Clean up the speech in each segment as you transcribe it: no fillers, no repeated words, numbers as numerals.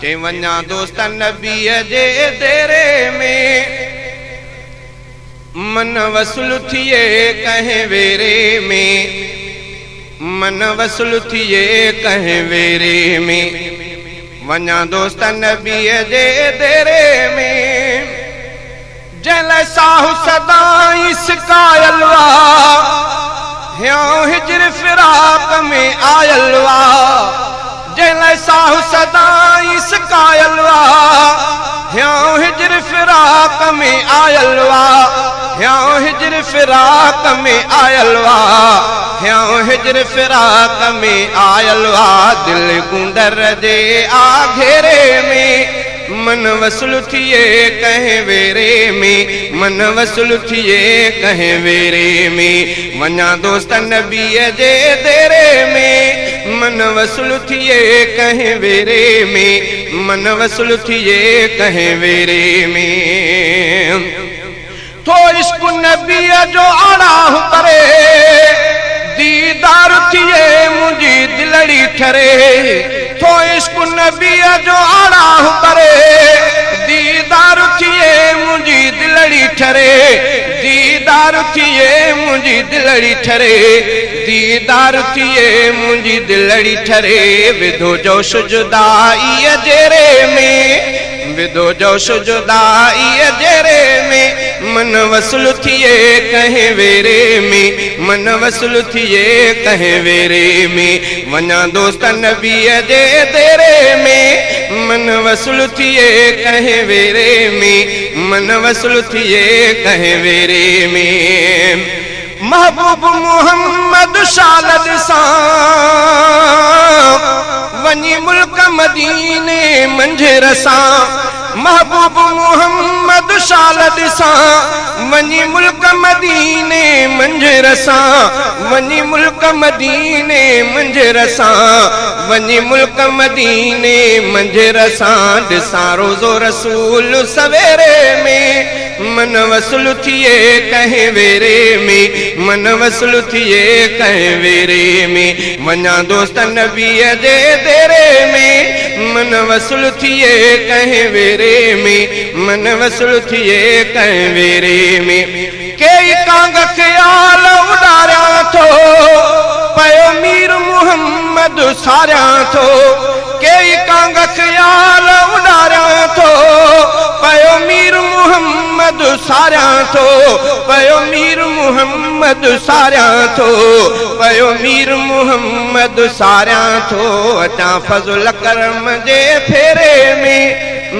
چي وڃان دوست نبيءَ جي ديري ۾، من وصل ٿئي ڪنهن ويري ۾، من وصل ٿئي ڪنهن ويري ۾، وڃان دوست نبيءَ جي ديري ۾. جنهن لاءِ ساهه سدائين سڪايل آ، هيانءُ هجر فراق ۾ آيل آ. جنهن لاءِ ساهه سدائين سڪايل آ، هيانءُ هجر فراق ۾ آيل آ. هيانءُ هجر فراق ۾ آيل آ، هيانءُ هجر فراق ۾ آيل آ. دل گوندر جي آ گهيري ۾، من وصل ٿئي ڪنهن ويري ۾، من وصل ٿئي ڪنهن ويري ۾، وڃان دوست نبيءَ جي ديري ۾، من وصل ٿئي ڪنهن ويري ۾، من وصل ٿئي ڪنهن ويري ۾. ٿو عشق نبيءَ جو آڙاهه پري، ديدار ٿئي منهنجي دلڙي ٺري. ٿو عشق نبيءَ جو آڙاهه پري، ديدار ٿئي منهنجي دلڙي ٺري. ديدار ٿئي منهنجي دلڙي ٺري، ديدار ٿئي منهنجي دلڙي ٺري. وڌو جوش جدائيءَ جيري ۾، وڌو جوش جدائيءَ جيري ۾، من وصل ٿئي ڪنهن ويري ۾، من وصل ٿئي ڪنهن ويري ۾، وڃان دوست نبيءَ جي ديري ۾، من وصل ٿئي ڪنهن ويري ۾، من وصل ٿئي ڪنهن ويري ۾. محبوب محمد شال ڏسان، وڃي ملڪ مديني منجهه رسان. محبوب محمد شال ڏسان، وڃي ملڪ مديني منجهه رسان. وڃي ملڪ مديني منجهه رسان، وڃي ملڪ مديني منجهه رسان. ڏسان روزو رسول سويري ۾، من وصل ٿئي ڪنهن ويري ۾، من وصل ٿئي ڪنهن ويري ۾، وڃان دوست نبيءَ جي ديري ۾، من وصل ٿئي ڪنهن ويري ۾، من وصل ٿئي ڪنهن ويري ۾. ڪئي ڪانگ خيال اڏاريان ٿو، پيو مير محمد ساريان ٿو. ڪئي ڪانگ خيال اڏاريان ٿو، پيو مير محمد ساريان ٿو. پيو مير محمد ساريان ٿو، پيو مير محمد ساريان ٿو. اچان فضل ڪرم جي ڦيري ۾،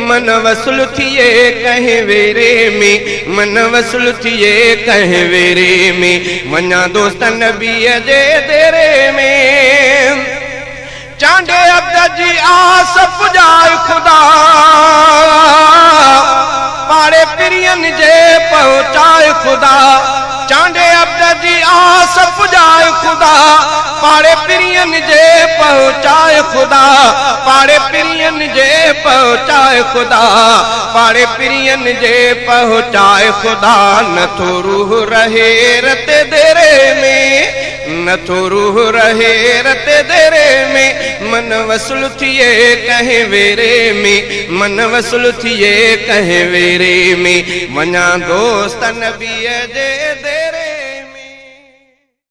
من وصل ٿئي ڪنهن ويري ۾، من وصل ٿئي ڪنهن ويري ۾، وڃان دوست نبيءَ جي ديري ۾. چانڊي عبد جي آس پڄائي خدا، پاڙي پرين جي پهچائي خدا. چانڊي عبد جي آس پڄائي خدا، پاڙي پرين جي پهچائي خدا. پاڙي پرين جي پهچائي خدا، پاڙي پرين جي پهچائي خدا. نٿو روح رهي رت ديري ۾، نٿو روح رهي رت ديري ۾، من وصل ٿئي ڪنهن ويري ۾، من وصل ٿئي ڪنهن ويري ۾، وڃان دوست نبيءَ جي ديري.